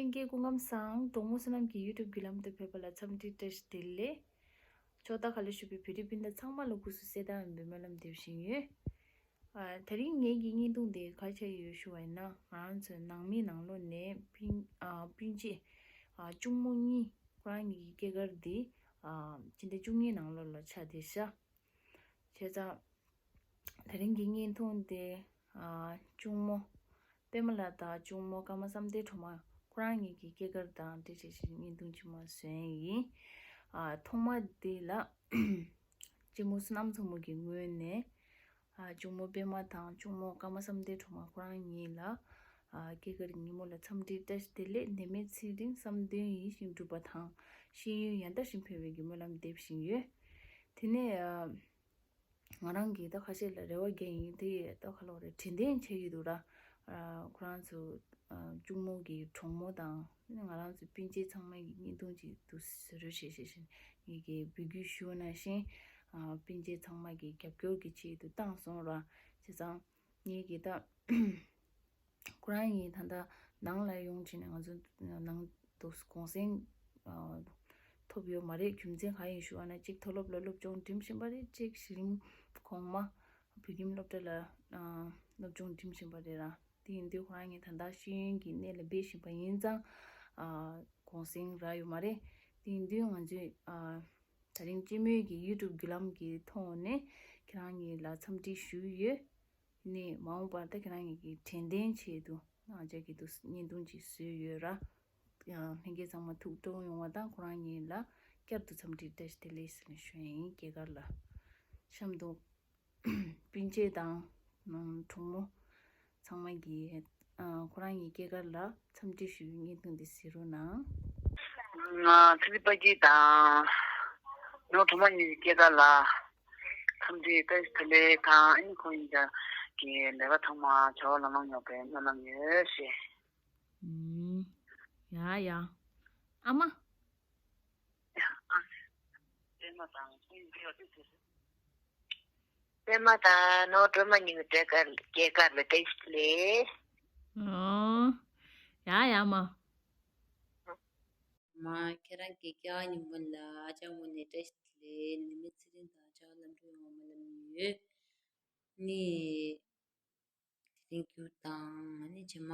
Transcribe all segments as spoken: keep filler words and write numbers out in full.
ལྷན་རྒྱས་སྐུ་ཁམས་བཟང་། གྲོགས་མོ་བསོད་ནམས་ཀྱི་YouTube་བརྒྱུད་ལམ་དུ་ཕེབས་པ་ལ་འཚམས་འདྲི་བཀྲ་ཤིས་བདེ་ལེགས། ཕྱོགས་མཐའ་ཁག་ལ་བཞུགས་པའི་བོད་རིགས་སྤུན་ཟླ་ཚང་མ་ལ་སྐུ་གཟུགས་གསལ་ཐང་ཡིན་པའི་སྨོན་ལམ་འདེབས་བཞིན་ཡོད། ཨ། དེ་རིང་ངེད་ཀྱི་བརྙན་ཐུང་འདི་ག་རེ་ཆགས་ཡོད་ཞུ་བ་ཡིན་ན། ང་རང་ཚོའི་ནང་མི་ནང་ལོགས་ནས་སྤུན་ཨ་སྤུན་མཆེད་ཨ་གཅུང་མོ་གཉིས། ཁོ་རང་གཉིས་ཀྱི་སྐྱེས་སྐར་འདི་ཨ་ཕྱི་ཟླ་བཅུ་གཉིས་ནང་ལོགས་ལ་ཆགས་བསྡད་ཤག་བྱས་ཙང་། དེ་རིང་གི་བརྙན་ཐུང་དེ་ཨ་གཅུང་མོ་པད་མ་ལགས་དང་གཅུང་མོ་ཀརྨ་བསམ་གཏན་སྒྲོལ་མ་ཁོ་རང་གཉིས་ཀྱི་སྐྱེས་སྐར་དང་འབྲེལ་བྱས་ཤིང་བརྙན་ཐུང་ཅིག་མ་བཟོས་ཡིན། ཨ་ཐོག་མ་དེ་ལ་གཅེན་མོ་བསོད་ནམས་མཚོ་མོ་གི་ངོས་ནས་ཨ་གཅུང་མོ་པད་མ་དང་གཅུང་མོ་ཀརྨ་བསམ་གཏན་སྒྲོལ་མ་ཁོ་རང་གཉིས་ལ་ཨ་སྐྱེས་སྐར་ཉིན་མོ་ལ་འཚམས་འདྲི་བཀྲ་ཤིས་བདེ་ལེགས། ནད་མེད་ཚེ་རིང་བསམ་དོན་ཡིད་བཞིན་འགྲུབ་པ་དང་། ཤེས་ཡོན་ཡང་དག་བཞིན་འཕེལ་བའི་གི་སྨོན་ལམ་འདེབས་བཞིན་ཡོད། དེ་ནས་ཨ། ང་རང་གིས་ད་ཁ་ཤས་ལ་རེ་བ་རྒྱག་ཡིན། དེ་ད་ག་ལོག་རེད། དྲན་རྟེན་བྱེད་ཀྱི་འདུག་ར། ཨ་ཁོ་རང་ཚོ་ཨ་གཅུང་མོ་གི་གྲོགས་མོ་དང་ང་རང་ཚོ་སྤུན་མཆེད་ཚང་མ་གི་བརྙན་ཐུང་ཅིག་ཏུ་བཟོ་རོགས་བྱེད་ཞེས་བཞིན་ངེད་ཀྱིས་འབོད་སྐུལ་ཞུས་པ་ནང་བཞིན། ཨ་སྤུན་མཆེད་ཚང་མ་གི་རྒྱབ་སྐྱོར་གྱི་ཆེད་དུ་བཏང་སོང་ར། བྱས་ཙང་ངེད་ཀྱིས་ད། ཁོ་རང་གཉིས་ད་ལྟ་ནང་ལ་ཡོང་བྱས་ནས་ང་ཚོ་ནང་དུ་གུང་སེང་ཨ་ཐོབ་ཡོད་མ་རེད། རྒྱུ་མཚན་གང་ཡིན་ཞུ་བ་ན། གཅིག་མཐོ་སློབ་ལ་སློབ་སྦྱོང་འགྲིམ་བཞིན་པ་རེད། གཅིག་གཞི་རིམ་གོང་མ་བོད་ཁྱིམ་སློབ་གྲྭ་ལ་ཨ་སློབ་སྦྱོང་འགྲིམ་བཞིན་པ་རེད་ར། དེ་ཡིན་དུས་ཁོ་རང་གཉིས་ད་ལྟ་ཤེས་ཡོན་གྱི་གནས་ལ་འབད་བཞིན་པ་ཡིན་ཙང་ཨ་གུང་སེང་རག་ཡོད་མ་རེད། དེ་ཡིན་དུས་ང་ཚོས་ཨ་དེ་རིང་གཅེན་མོའི་གི་YouTube་བརྒྱུད་ལམ་གྱི་ཐོག་ནས་ཁྱེད་རང་གཉིས་ལ་འཚམས་འདྲི་ཞུས་ཡོད། ནས་མ་འོངས་པར་ད་ཁྱེད་རང་གཉིས་ཀྱི་དྲན་རྟེན་ཆེད་དུ་ང་ཅག་གི་དུ་བརྙན་ཐུང་ཅིག་བཟོས་ཡོད་ར། ཡང་ལྷན་རྒྱས་ཚང་མ་ཐུགས་སྤྲོ་ཡོང་བ་དང་ཁོ་རང་གཉིས་ལ་བསྐྱར་དུ་འཚམས་འདྲི་བཀྲ་ཤིས་བདེ་ལེགས་ཟེར་ནས་ཞུ་ཡ་ཡིན། སྐྱེས་སྐར་ལ་གཤམ་དུ་སྤུན་མཆེད་དང་གྲོགས་མོ་ཚང་མ་གིས་ཨ་ཁོ་རང་གཉིས་སྐྱེས་སྐར་ལ་འཚམས་འདྲི་ཞུ་བའི་བརྙན་ཐུང་འདི་གཟིགས་རོགས་གནང་། ང་ཚེ་རིང་དཔལ་སྐྱིད་དང་ནོར་གྲོགས་མོ་གཉིས་ཀྱི་སྐྱེས་སྐར་ལ་འཚམས་འདྲི་བཀྲ་ཤིས་བདེ་ལེགས་དང་། ཨ་ནི་ཁོང་གཉིས་ཀྱི་གི་ལས་ཀ་ཚང་མ་བྱ་བ་ལམ་ལྷོང་ཡོང་བའི་སྨོན་ལམ་ཡོད་ཞེས། ཨུམ། ཡ་ཡ། ཨ་མ། པད་མ་དང་ནོར་གྲོགས་མོ་གཉིས་ཀྱི་སྐྱེས་སྐར་སྐྱེས་སྐར་ལ་བཀྲ་ཤིས་བདེ་ལེགས། ཨོ། ཡ་ཡ་མ། མ། ཁྱེད་རང་གི་སྐྱེས་སྐར་ཉིན་མོ་ལ་ཨ་ཅག་ངོས་ནས་བཀྲ་ཤིས་བདེ་ལེགས། ནད་མེད་ཚེ་རིང་དང་བྱ་བ་ལམ་འགྲོ་ཡོང་བ་སྨོན་ལམ་ཡོད། ནི། དེ་རིང་རྒྱུ་དང་ནི་རྗེས་མ་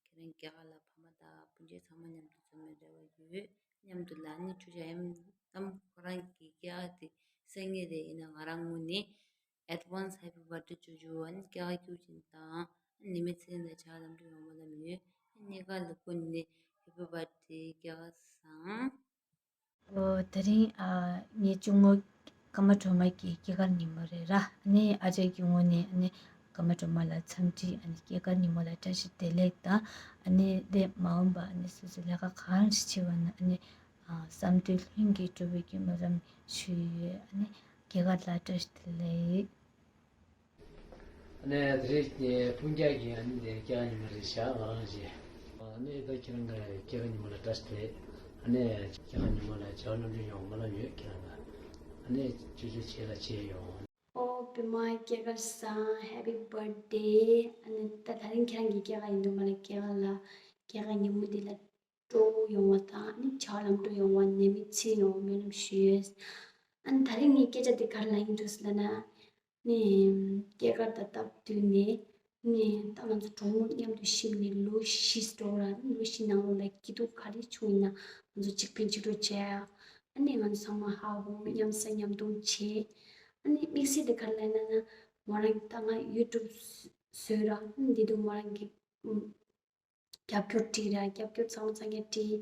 ཁྱེད་རང་སྐྱེས་སྐར་ལ་ཕ་མ་དང་སྤུན་མཆེད་ཚང་མ་མཉམ་དུ་འཛོམས་པའི་རེ་བ་ཡོད། མཉམ་དུ་ལ་ནི་ཆུ་བྱ་ཡམ་ཨམ་ཁོ་རང་གི་སྐྱེས་སྐར་དེ་སང་ཉིན་རེད། ཡིན་ན་ང་རང་ངོས་ནས་Advance Happy Birthday ཅོ་ཅོ། ཨ་ནི་སྐྱེས་སྐར་རྒྱུ་ཅན་དང་ནི་མི་ཚེ་ལ་བྱ་ལམ་འགྲོ་ཡོང་བ་ལམ་ཡོད། ཨ་ནི་ག་ལ་ཀུན་ནས་Happy Birthday སྐྱེས་སྐར་བཟང་། ཨོ། དེ་རིང་ཨ་ངའི་གཅུང་མོ་ཀརྨ་སྒྲོལ་མ་གི་སྐྱེས་སྐར་ཉིན་མོ་རེད་ར། ཨ་ནི་ཨ་ཅག་གི་ངོས་ནས་ཨ་ནི་ཀརྨ་སྒྲོལ་མ་ལ་འཚམས་འདྲི། ཨ་ནི་སྐྱེས་སྐར་ཉིན་མོ་ལ་བཀྲ་ཤིས་བདེ་ལེགས་དང་། ཨ་ནི་དེ་མ་འོངས་པ་ཨ་ནི་སོ་སོའི་ལས་ཀ་གང་ཞིག་བྱེད་པ་ན་ཨ་ནི་ཨ་བསམ་དོན་ལྷུན་གྱིས་འགྲུབ་པའི་གི་སྨོན་ལམ་ཞུ་ཡི་ཡོད། ཨ་ནི་སྐྱེས་སྐར་ལ་བཀྲ་ཤིས་བདེ་ལེགས། ཨ་ནི་དེ་རིང་སྤུན་ཀྱག་གི་ཨ་ནི་དེ་སྐྱེས་སྐར་ཉིན་མོ་རེད་ཤག་ང་རང་བཞིན། ཨ་ནི་ད་ཁྱེད་རང་གི་སྐྱེས་སྐར་ཉིན་མོ་ལ་བཀྲ་ཤིས་བདེ་ལེགས། ཨ་ནི་སྐྱེས་སྐར་ཉིན་མོ་ལ་བྱ་བ་ལམ་འགྲོ་ཡོང་བ་སྨོན་ལམ་ཡོད། ཁྱེད་རང་ལ་ཨ་ནི་ཅོ་ཅོ་བྱེད་ལ་བྱེད་ཡོང་། ཨོ་པད་མ་སྐྱེས་སྐར་བཟང་། Happy Birthday། ཨ་ནི་ད་དེ་རིང་ཁྱེད་རང་གི་སྐྱེས་སྐར་ཡིན་དུས་མ་ལ་སྐྱེས་སྐར་ལ་སྐྱེས་སྐར་ཉིན་མོ་འདི་ལ་སྤྲོ་བོ་ཡོང་བ་དང་ནི་བྱ་བ་ལམ་འགྲོ་ཡོང་བ་ནད་མེད་ཚེ་ཡོང་བ་སྨོན་ལམ་ཞུ་ཡོད། ཨ་ནི་དེ་རིང་ངའི་སྐད་ཆ་དེ་ག་རེ་ལབ་ཡིན་འདུག་ཟེར་ལབ་ན། ནི་སྐྱེས་སྐར་དང་སྟབས་བསྟུན་ནས་ནི་ད་ང་ཚོ་གྲོགས་མོ་མཉམ་དུ་གཤིབ་ནས་ལོ་བཞི་འགྲོ་ར། ལོ་བཞི་ནང་ལོགས་ལ་སྐྱིད་སྡུག་ག་རེ་བྱུང་ཡིན་ན་ང་ཚོ་གཅིག་ཕན་གཅིག་གྲོགས་བྱས། ཨ་ནི་ང་ཚོ་ཚང་མ་ཧ་ཧུ་མཉམ་ཟ་མཉམ་འཐུང་བྱས། ཨ་ནི་དམིགས་བསལ་དེ་ག་རེ་ལབ་ན་ན་མོ་རང་ད་ང་YouTube་བཟོས་ར། ཨ་ནི་འདི་དུས་མོ་རང་གི་རྒྱབ་སྐྱོར་སྤྲད་ར། རྒྱབ་སྐྱོར་ཚང་མ་ཚང་མ་སྤྲད།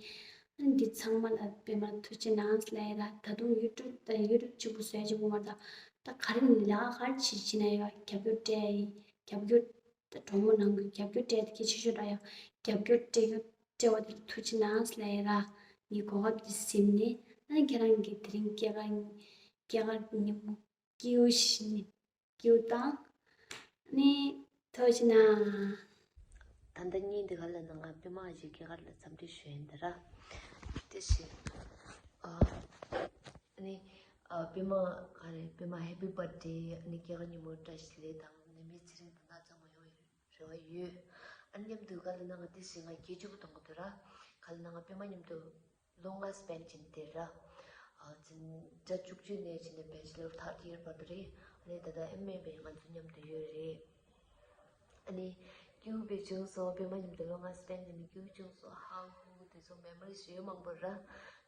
ཨ་ནི་འདི་ཚང་མ་ལ་པད་མ་ཐུགས་རྗེ་གནང་ལབ་ཡ་ར། ད་དུང་YouTube་དང་YouTube་གཅིག་པུ་བཟོས་གཅིག་པུ་མ་རེད། ད་ག་རེ་ལས་ཀ་ག་རེ་བྱེད་བྱེད་ན་ཡང་རྒྱབ་སྐྱོར་སྤྲད་ཡ་ཡིན། རྒྱབ་སྐྱོར་ད་གྲོགས་མོ་ནང་གི་རྒྱབ་སྐྱོར་སྤྲད་དེ་གལ་ཆེ་ཤོས་ར། ཡང་རྒྱབ་སྐྱོར་སྤྲད་སྤྲད་པ་དེ་ཐུགས་རྗེ་གནང་ལབ་ཡ་ར། ངའི་གོ་སྐབས་འདི་ཟིན་ནས་ཨ་ནི་ཁྱེད་རང་གི་དེ་རིང་སྐྱེས་སྐར་སྐྱེས་སྐར་ཉིན་མོ་སྐྱིད་པོ་ཞིག་ནི། སྐྱིད་པོ་དང་། ནི་ཐུགས་རྗེ་གནང་། ད་ལྟ་ཉིན་འདི་ག་ལ་ན་ང་པད་མ་ཨ་ཅེ་སྐྱེས་སྐར་ལ་འཚམས་འདྲི་ཞུ་ཡིན་ད་ར། དེ་བཞིན་ཨ་ནི་ཨ་པད་མ་ག་རེ་པད་མ་Happy Birthday། ཨ་ནི་སྐྱེས་སྐར་ཉིན་མོ་བཀྲ་ཤིས་བདེ་ལེགས་དང་ནད་མེད་ཚེ་རིང་དུ་ན་ཚང་མ་ཡོང་བའི་རེ་བ་ཡོད། ཨ་ནི་མཉམ་དུ་ག་ལ་ན་ང་དེ་བཞིན་ང་སྐད་ཅིག་པུ་གཏོང་གི་འདུག་ར། ག་ལ་ན་ང་པད་མ་མཉམ་དུ་ལོ་ལྔ་སྤེན་བྱིན་དེ་ར། ཨ་ཙི་ད་བཅུ་གཅིག་ནས་བྱིན་ནས་བེ་ཆི་ལར་ཐར་ཌི་ཡར་བར་དུ་རེད། ཨ་ནི་ད་ལྟ་ཨེམ་ཨེ་བས་ང་ཚོ་མཉམ་དུ་ཡོད་རེད། ཨ་ནི་སྐྱིད་པོ་བྱུང་སོང་། པད་མ་མཉམ་དུ་ལོ་ལྔ་སྤེན་བྱིན་ནས་སྐྱིད་པོ་བྱུང་སོང་། ཧ་ཧུ་དེ་ཚོ་མེ་མོ་རིས་ཡོད་མང་པོ་ར།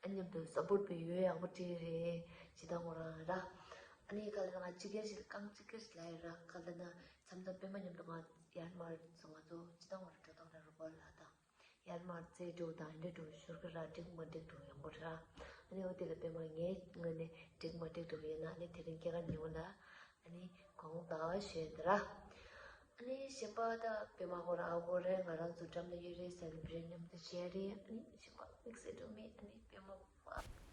ཨ་མཉམ་དུ་སབ་པོར་ཊི་བས་ཡོད་ཡག་པོ་བྲིས་རེད། ཇི་ལྟར་ངོ་རང་ར། ཨ་ནི་ག་ལ་ན་ང་ཅི་གེར་ཞིག་རྐང་ཅི་གེར་ཞིག་ལ་ཡོད་ར། ག་ལ་ན་མཚམས་མཚམས་པད་མ་མཉམ་དུ་ང་ཡར་མར་སོང་། ང་ཚོ་ཇི་ལྟར་ངོ་རང་འགྲོ་སྟངས་ར་རུ་བར་ལ་དང་། ཡར་མར་རྩེ་འགྲོ་དང་འདི་འགྲོ་ཤོར་གི་ར། འགྲིག་མ་འགྲིག་འགྲོ་ཡོང་གི་ར། ཨ་ནི་འོ་དེ་ལ་པད་མ་ངའི་ངོས་ནས་འགྲིག་མ་འགྲིག་འགྲོ་གི་ཡོད་ན། ཨ་ནི་དེ་རིང་སྐྱེས་སྐར་ཉིན་མོ་ལ་ཨ་ནི་དགོངས་དག་ཞུ་ཡ་ད་ར། ཨ་ནི་གཞན་པ་ད་པད་མ་ཁོ་ར་ཨ་ཁོ་རེ་ང་རང་ཚོ་འགྲམ་ལ་ཡོད་རེད། སེ་ལེ་བྷི་རེཊ་མཉམ་དུ་བྱས་རེད། ཨ་ནི་གཞན་པ་དམིགས་བསལ་འགྲོ་མེད། ཨ་ནི་པད་མ་པ།